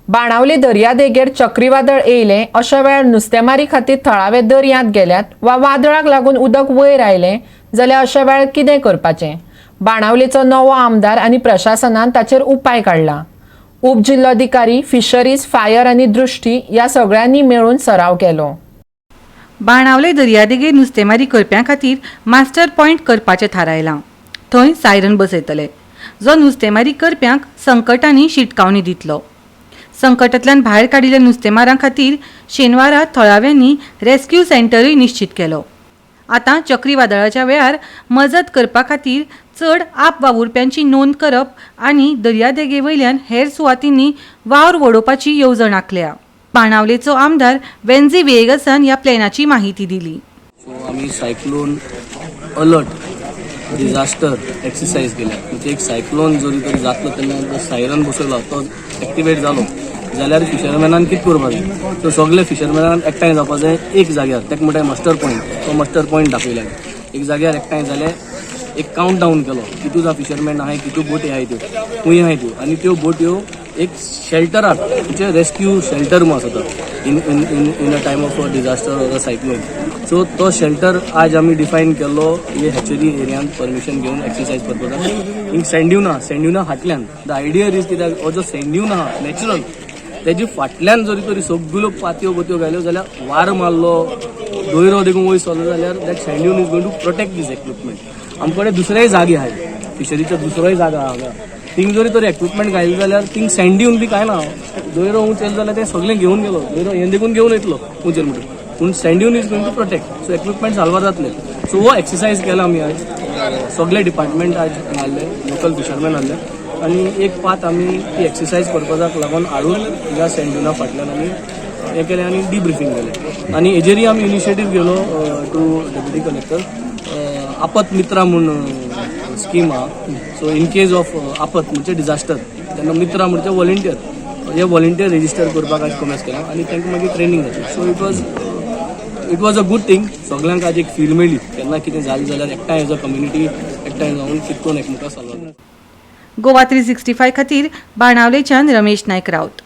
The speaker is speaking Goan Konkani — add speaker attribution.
Speaker 1: बाणावले दर्यादेगेर चक्रीवादळ येयलें अशा वेळार नुस्तेमारी खातीर थळावे दर्यांत गेल्यात वा वादळाक लागून उदक वयर आयलें जाल्यार अशा वेळार कितें करपाचें? बाणावलेचो नवो आमदार आनी प्रशासनान ताचेर उपाय काडला. उपजिल्लोधिकारी, फिशरीज, फायर आनी दृष्टी ह्या सगळ्यांनी मेळून सराव केलो.
Speaker 2: बाणावले दर्यादेगेर नुस्तेमारी करप्यां खातीर मास्टर पॉयंट करपाचें थारायलां. थंय सायरन बसयतले, जो नुस्तेमारी करप्यांक संकटांनी शिटकावणी दितलो. संकटांतल्यान भायर काडिल्ल्या नुस्तेमारां खातीर शेनवारा थळाव्यांनी रेस्क्यू सेंटरूय निश्चीत केलो. आतां चक्रीवादळाच्या वेळार मजत करपा खातीर चड आप वावुरप्यांची नोंद करप आनी दर्यादेगे वयल्यान हेर सुवातींनी वावर वडोवपाची येवजण आंखल्या. बाणावलेचो आमदार वेन्झी व्हिएगसान ह्या प्लॅनाची माहिती दिली.
Speaker 3: सो आमी सायक्लोन अलर्ट डिझास्टर एक्सरसायज केल्या. म्हणजे एक सायक्लोन जरी तरी जातलो तेन्ना सायरन बसयलो, तो एक्टिवेट जालो जाल्यार फिशरमॅनान कितें करपाक जाय. सो सगळे फिशरमॅनान एकठांय जावपा जाय एक जाग्यार. ताका म्हणटाय मस्टर पॉयंट. तो मस्टर पॉयंट दाखयला. एक जाग्यार एकठांय जाले, एक कावंट डावन केलो, कितू जाण फिशरमॅन आहाय, कितू बोटी आहाय, त्यो खंय आहाय त्यो आनी त्यो बोटयो एक शेल्टराक, म्हणजे रेस्क्यू शेल्टर म्हूण आसा in a time of a disaster or a cyclone. So तो शेल्टर आज आमी डिफायन केल्लो हे हॅचरी एरियान परमिशन घेवन एक्सरसायज पर्पजान हिंग सँड्यून आहा. सँड्यून फाटल्यान the idea is कित्याक हो जो सँड्यून आहा नॅचरल, तेजे फाटल्यान जरी तरी सगल्यो पातयो बोत्यो घाल्यो जाल्यार, वारो मारलो, दोयरो देखून वयर सरलो जाल्यार that sand dune is going to protect this equipment. आमचे कडेन दुसरेय जागे आहाय, फिशरीच्यो दुसरोय जागा आहा हांगा. थिंग जरी तर इक्विपमेंट घायले जाल्यार थिंग सँड्यून बी कांय ना. दोयरो उंच येयलो जाल्यार ते सगळें घेवन गेलो. दोयरो हें देखून घेवन येतलो उंचेर म्हणून, पूण sand dune is going to protect, so equipment साल्वार जातले. सो हो एक्सरसायज केला आमी आज. सगळे डिपार्टमेंट आज हाडले, लोकल फिशरमॅन हाडले आनी एक पात आमी ती एक्सरसायज पर्पजाक लागून हाडून ह्या सँड्युना फाटल्यान आमी हें केलें आनी डिब्रिफींग केलें. आनी हेजेरय आमी इनिशिएटीव घेलो टू डेप्युटी कलेक्टर, आपत मित्रा म्हूण स्कीम आहा. सो इन केज ऑफ आपत म्हणजे डिझास्टर तेन्ना मित्रा म्हणजे व्हॉलेंटियर, हे व्हॉलेंटियर रेजिस्टर करपाक आज कोमेस केला आनी तांकां मागीर ट्रेनींग जातली. So it was a good thing. सगळ्यांक आज एक फील मेळ्ळी, केन्ना कितें जालें जाल्यार एकठांय एज अ कम्युनिटी एकठांय जावन कितें करून एकमेकां साल्वार.
Speaker 2: गोवा 365 खातीर बाणावलेच्यान रमेश नायक राऊत.